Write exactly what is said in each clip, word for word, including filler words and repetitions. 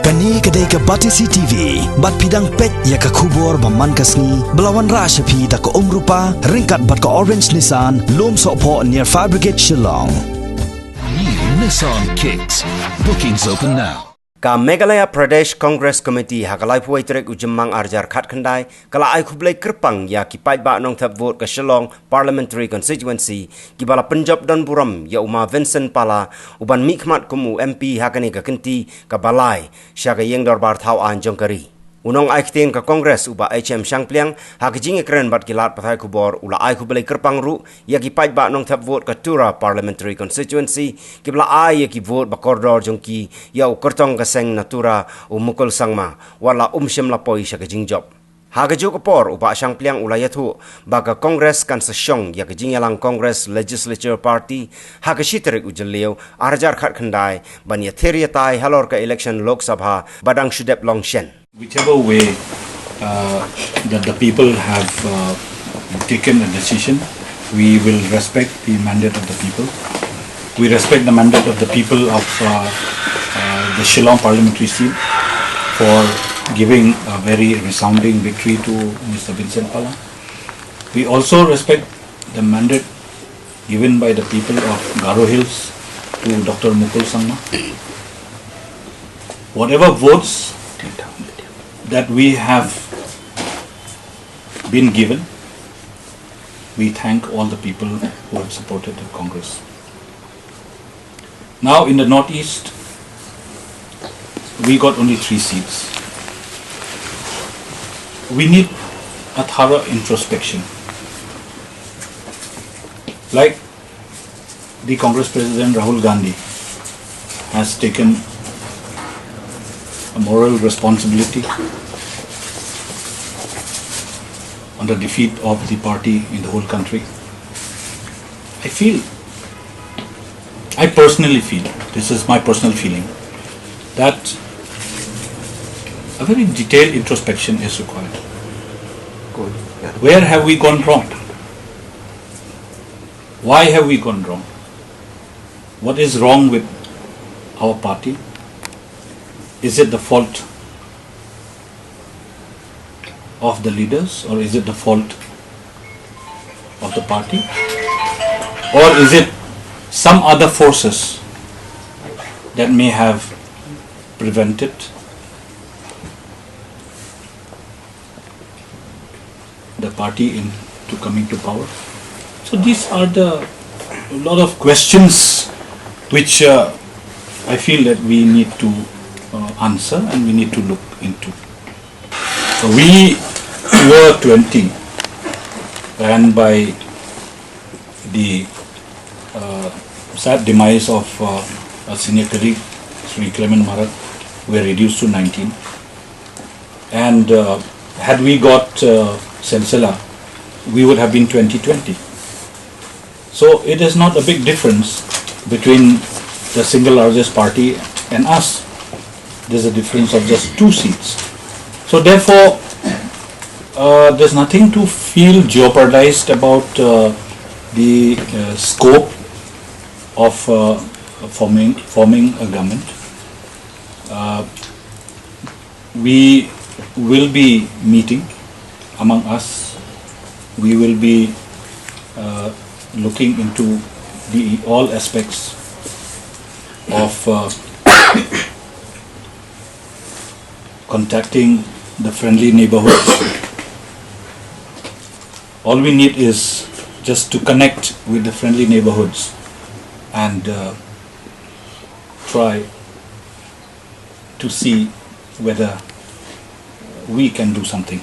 Kane ka dei ka Batesi T V, bad phi dang peit ïa ka khubor ba man ka sngi, ba la wanrah sha phi da ka Umrupa, ryngkat bad ka Orange Nissan, Lum Sohphoh near Fire Brigade Shillong. New Nissan Kicks. Bookings open now. Ka Meghalaya Pradesh Congress Committee ha ka laiphew tarik u Jymmang arhajar khatkhyndai, ka la ai khublei kyrpang ïa ki paidbah nongthep vote ka Shillong Parliamentary Constituency, kiba la pynjop don burom ïa u Ma Vincent Pala, uban mihkhmat kum u M P ha kane ka kynti kaba lai sha ka ïing dorbar thaw aiñ jong ka ri. U nongai ktien ka Congress u Bah H M Shangpliang, ha ka jingïakren bad ki lad pathai khubor, u la ai khublei kyrpang ruh ïa ki paidbah nongthep vote ka Tura Parliamentary Constituency, kiba la ai ïa ki vote ba kordor jong ki ïa u kyrtong ka seng na Tura, u Mukul Sangma, wat la um shym la poi sha ka jingjop. Ha kajuh ka por, u Bah Shangpliang u la ïathuh ba ka Congress kan sa shong ïa ka jingïalang Congress Legislature Party ha ka shi tarik u Jylliew arhajar khatkhyndai, ban ïathir ïatai halor ka election Lok Sabha ba dang shu dep long shen. Whichever way, uh, that the people have, uh, taken a decision, we will respect the mandate of the people. We respect the mandate of the people of, uh, uh, the Shillong parliamentary seat for giving a very resounding victory to Mister Vincent Pala. We also respect the mandate given by the people of Garo Hills to Doctor Mukul Sangma. Whatever votes that we have been given, we thank all the people who have supported the Congress. Now, in the Northeast, we got only three seats. We need a thorough introspection. Like the Congress President Rahul Gandhi has taken a moral responsibility on the defeat of the party in the whole country. I feel, I personally feel, this is my personal feeling, that a very detailed introspection is required. Where have we gone wrong? Why have we gone wrong? What is wrong with our party? Is it the fault of the leaders, or is it the fault of the party? Or is it some other forces that may have prevented the party into coming to power? So these are the, a lot of questions which, uh, I feel that we need to, uh, answer and we need to look into. We were twenty, and by the, uh, sad demise of, uh, a senior colleague, Shri Clement Marak, we were reduced to nineteen. And, uh, had we got, uh, Silsila, we would have been twenty twenty. So it is not a big difference between the single largest party and us. There's a difference of just two seats. So therefore, uh, there's nothing to feel jeopardized about, uh, the, uh, scope of, uh, forming, forming a government. Uh, we will be meeting among us. We will be, uh, looking into the all aspects of, uh, contacting the friendly neighborhoods. All we need is just to connect with the friendly neighborhoods and, uh, try to see whether we can do something.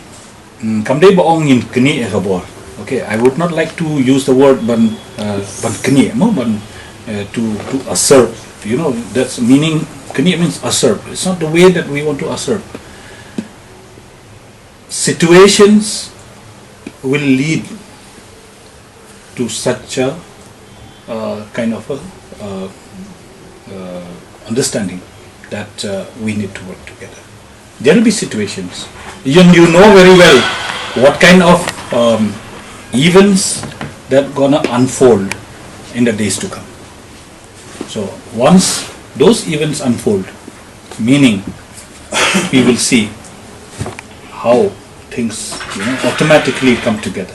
Mm, kam dei ba ong ngin knieh ïa ka bor. Okay, I would not like to use the word ban, uh, ban knieh, mo, ban, uh, to, to usurp. You know, that's meaning, knieh means usurp. It's not the way that we want to usurp. Situations will lead to such a, uh, kind of a, uh, uh, understanding that, uh, we need to work together. There will be situations. You, you know very well what kind of, um, events that gonna unfold in the days to come. So once those events unfold, meaning we will see how things, you know, automatically come together.